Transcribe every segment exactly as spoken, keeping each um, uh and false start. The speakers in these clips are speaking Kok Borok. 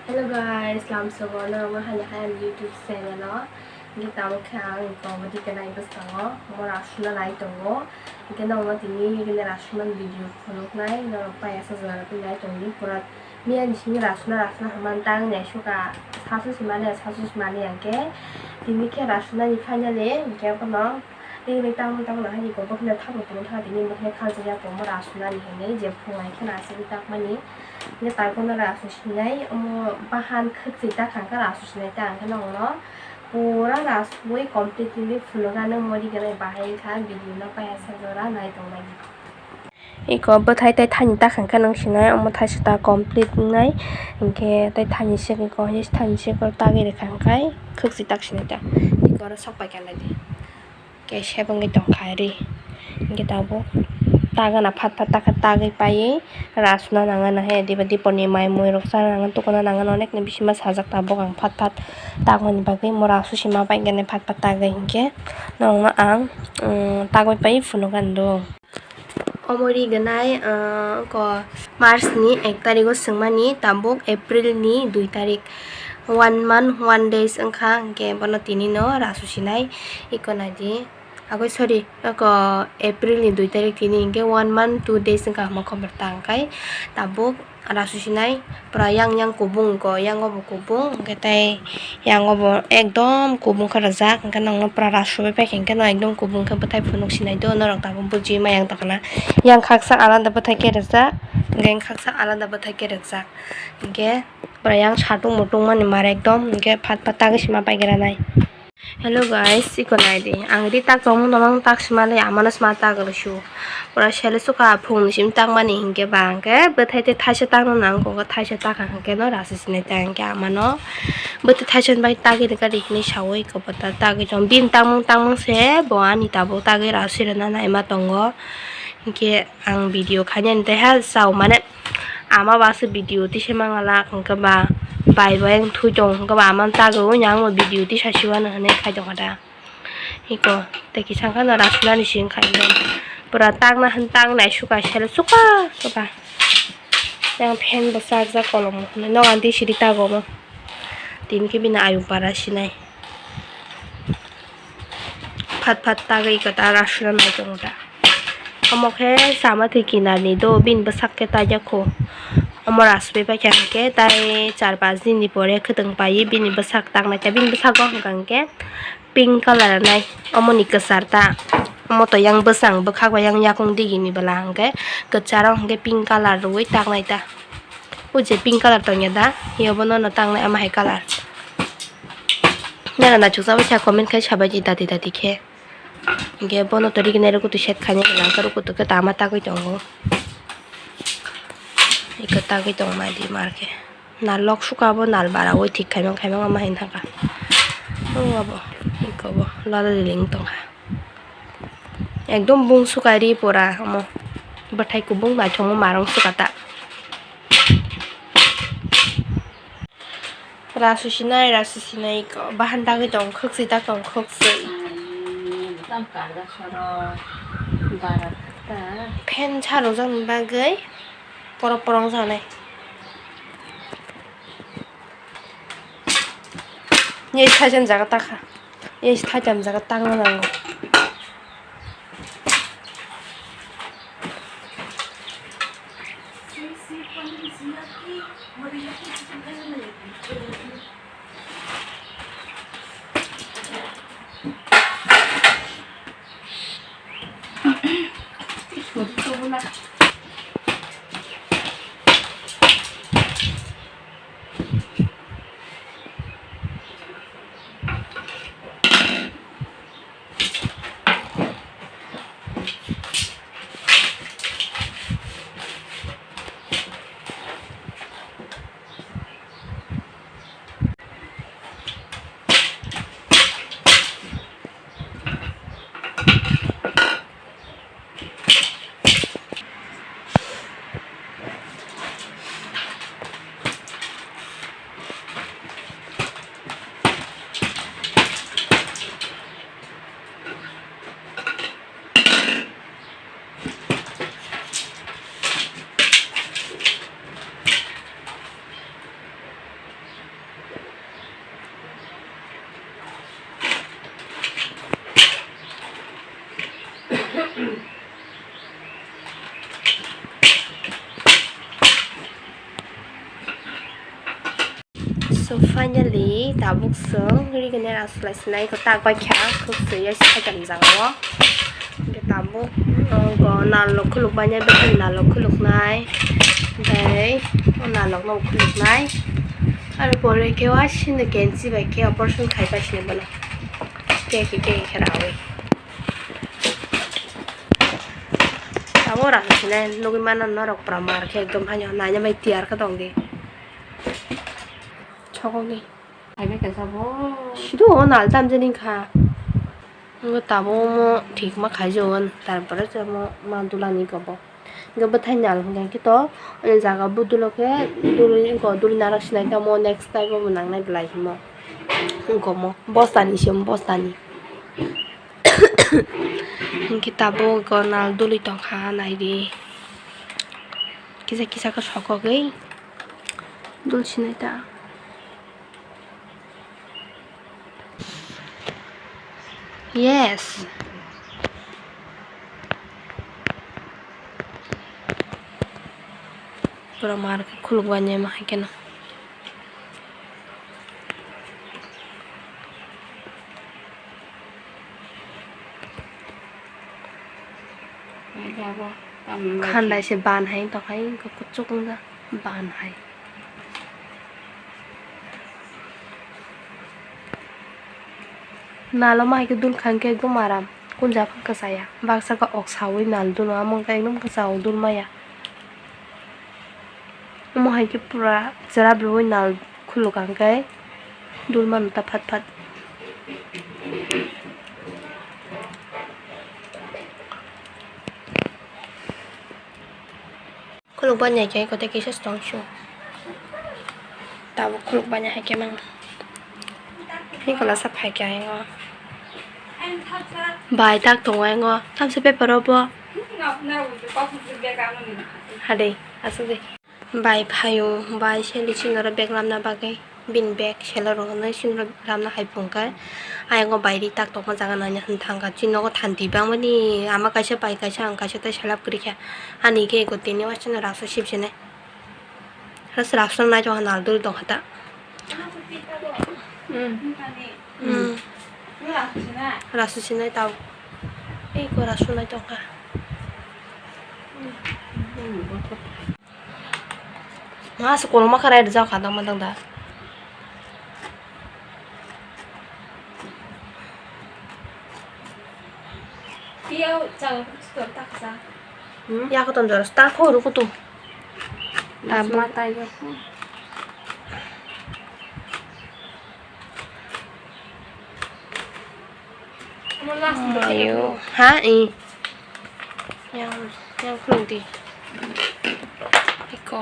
Hello guys, lamsogo norokno hai hai ani YouTube channel o. Hingke tamo khe ang comedy khe nai bwskango omo rasuna nai tongo. Hingke norokno tini hingke rasuna video phunuknai norok pai asa jora twi nai tongdi pura. Miya ni simi rasuna rasuna hwnmani tang nai suka sasu simani sasu simani hingke tini khe rasuna ni finally hingke bono Tei bai tamo tamo no hai ni ko bokhe thabo tong tha tini bokhe khalsa ya ko mora asunani hinwi je phunai kheno aswk takmani. Hingke tai kono ra asu sinai omo bahan khwtwi ta khangkha ra asu sinai ta hingke nongo pura ra asugwi completely phunukgano mori gwnai bahai wngkha video no paiya sa jora nai tongmani. Eko bwthai tei thani ta khangkha nang sinai omo thaisa ta complete wngnai hingke tei thani se eko thani se tagwi rwkha hingkhai khwtwi tak sinai ta eko oro sok paikha nai di. Khe sebengwi tongkha ri. Hingke tabuk ta gana phat phat ta khe tagwi paiwi rasuna nangana he diba dipor ni mai mui rok chana nangani tukuna nangani onek ni bisingo sajak tabuk ang phat phat tagmani bagwi mora susi ma pai gani phat phat tagwi hingke norokno ang tagwi pai phunukgani do. Omo ri gwnai ko March ni ek tarikgo swngmani tabuk April ni dui tarik. One month, one days wngkha, hingke bono tini no rasusinai iko naidi. Agoi, sorry, oko April ni dui tarik tini hingke one month, two days wngkha hwnma khobor ta hingkai tabuk rasusinai pura yang yang kubung ko, yang obo kubung hingke tei yang obo ekdom kubung khe rijak hingke nokno pura rasubai paikha hingke no ekdom kubung khe bwthai phunuk sinai do norok tabuk bujiui ma yang tongkha na yang khaksa alada bwthai khe rijak hingke yang khaksa alada bwthai khe rijak. Hingke pura yang satung mutung mani mar ekdom hingke phat phat tagwi sima paigra nai. Hello guys, iko nai di ang ri tak tongmung no mang tak sima le amano sima tak rw su. Pura sele suka phung ni sim tak mani hingke ba hingke bwthai te thaisa tak no nang kok thaisa tak hingke no rasi sinai ta hingke amano bwthai thaisa bai tagwi rwkha ri hinui saui iko bwthai tagwi tong bini tangmung tangmung se bo ani tabuk tagwi rasi rwna nai ma tongo hingke. Ang video khainani tei ha chao mane ama ba se video tisa mangala hwnkhe ba bai bai ang thui tong hwnkhe ba ama tagwi ang video tisa siwano hinwi khai tongkha da. Iko tei kisa wngkha no rasunani siyang khai pura tangna hin tang nai suka sele suka suka yang fan bo chakjak kolom hinwi nogo ang twi siri tago omo tini khe bini ayuk bara sinai. Phat phat tagwi iko ta rasuna nai tongo ta. Omo khe chama thwi kinar ni do bini bwsak khe taijak kho. Omo rasui paikha hwnkhe tai char pas din ni pore khwtwng paiwi bini bwsak tak naikha bini bwsago hwnkha hwnkhe pink colour nai omo ni kwchar ta. Omo to yang bwsang bwkhak bai yang yakung digi ni bwla hwnkhe kwcharo hwnkhe pink colour rwui tak nai ta. O je pink colour tongya da hiyo bono no tangnai ama hai colour. Nana nachukjagwi kha comment khai sabaidi dati dati khe. Hingke bono to rignai rukutu set khainai rwkha hwnkhe rukutu khe tama tagwi tongo. Eko tagwi tongmani mar khe. Nal lok suka bo nal bara oi thik khaimang khaimang ama hin thangkha. O abo eko bo lada liling tongkha. Ekdom bung suka ri pora omo. Bwthai kubung naithokma marung suka ta. Rasusinai, rasusinai ko, bahan dagwi tong, khwksui dak tong, khwksui. Tamo karga soro, bara ta. Fan charwjakni bagwi porong porong janai. Ye thaijani jaga takha. Ye thaijani jaga tangna nango. So finally, tabuk chwng rigini rasulai sinai ko tak bai kha, khuk swi ya si jang jang o. Hingke tabuk, uh, go nalok khuluk bai nai, bwkhani nalok khuluk nai, tei o nalok no khuluk nai. Aro pore khe wa sini kenchi bai khe operation khai pai sini bono. Khe khe khe khe rawi. Tabuk rasulai sinai nugui mano norok pura mar khe ekdom haino naina bai tiyar khe tong di. Chokogwi. Hai bai kaisa bo. Sido o nal tam jani kha. Ngo tabo mo thik ma khai jo on. Tar pore se mo ma dula ni kobo. Ngo bwthai nal hwnkhe to, o jaga bo dulo khe dul, ngo dul narak sinai tamo next time bo nang nai belai himo. Ngo mo bosta ni se bosta ni. Hwnkhe tabo go nal duli tong kha nai di. Kisa kisa khe sokogwi dul sinai ta. Yes. Pura mar khe khuluk bai nai ma hai kheno. Khandai se ban hai tong hai, kuchuk wngkha ban hai. Nalo ma hai khe dul kha hwnkhe ekdom aram, kunja phang kwchaya, baksa khe ok saui nal duno, amo wngkha ekdom kwchao dul maya. Omo hai khe pura chwrap rwui nal khuluk ang khe dul mano ta phat phat. Khuluk banya khe kote kisa se tong su. Tabuk khuluk banya hai khe mang. Hei kwlasa phai khe ayang o. Bai tak tongo ayang o. Tamsa paper o bo. Hade, asuk de. Bai phaio, bai seli sinoro bag lamna bagwi. Bini bag selo rwgwnwi sinro ramna hai phung khe, ayang o bai ri tak tongma jaga naina hwn thang kha. Chini nogo thanti bangmani ama kaisa bai kaisa ang kaisa tei selap kwrwi kha. Ani khe eko tini waisano raksa sip sinai. Ras raksa nai tong kha nal dul tong kha ta. Hmm. Hmm. Rasu sinai tau. Eko rasu nai tong kha. Ma se koloma kha rai rwjak kha dang ma dang da. Tiyao chang kuchukor taksa. Hmm? Ya kutum joros ta phoru kutum. Tabuk. Ma tai joros. Ayo. Ha, i. Yang, yang khuluk di. Iko.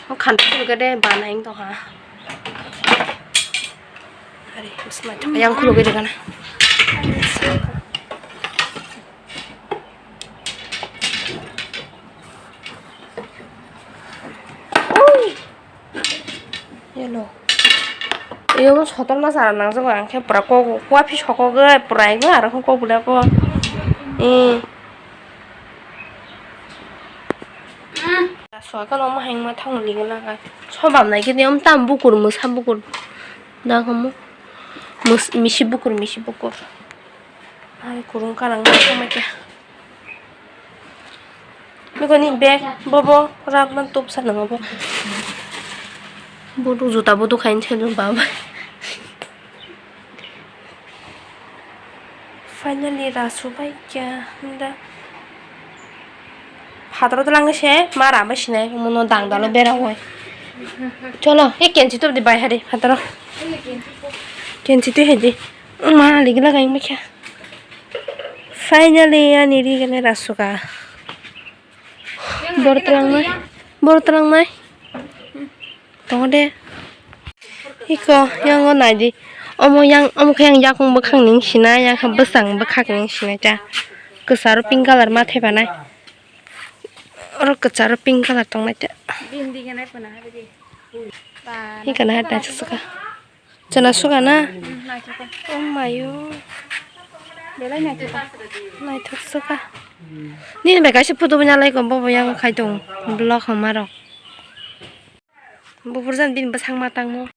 O khan khuluk de bana ing to ha. Hari, usma to. Yang khuluk de kana. Ui. Yellow. Iyo mo sotol ma sara nang jago ang khe pura kok wapi sokogoi pura ego aro khe kok bwlai bo. Eh. Soka no ma hang ma thang li gana ga. Sobam nai khe niam tam bukur mwsa bukur. Da kamo. Misi bukur misi bukur. Ai kurung karang ma khe. Nukani bag bobo rabman tupsa nang bo. Bodo juta bodo khain thaibo baba. Finally rasu bai kya da. Phataro to langwi se ma rama sinai mono dang dalo bera hoi. Cholo e kenchi to di bai hari phataro. Kenchi to hedi. Ma ligi lagai ma kya. Finally ani rigene rasuka. Bor twlangnai. Bor twlangnai. Tongo de. Iko yang o nai di. Omo yang omo khe yang yakung bwkhak ning sinai yang khe bwsang bwkhak ning sinai ta. Kwcharo pink colour ma thaipanai. Oro kwcharo pink colour tongnai ta. Iko na ha ta chwswka. Chwna suka na? Mm, naithotok. Oh mayo. Belai naithotok. Naithok suka. Nini bai kaisa photo bo nalai ko bobo yang khai tong. Vlog hwnma rok. Buphur jan bini bwsang ma tangmo.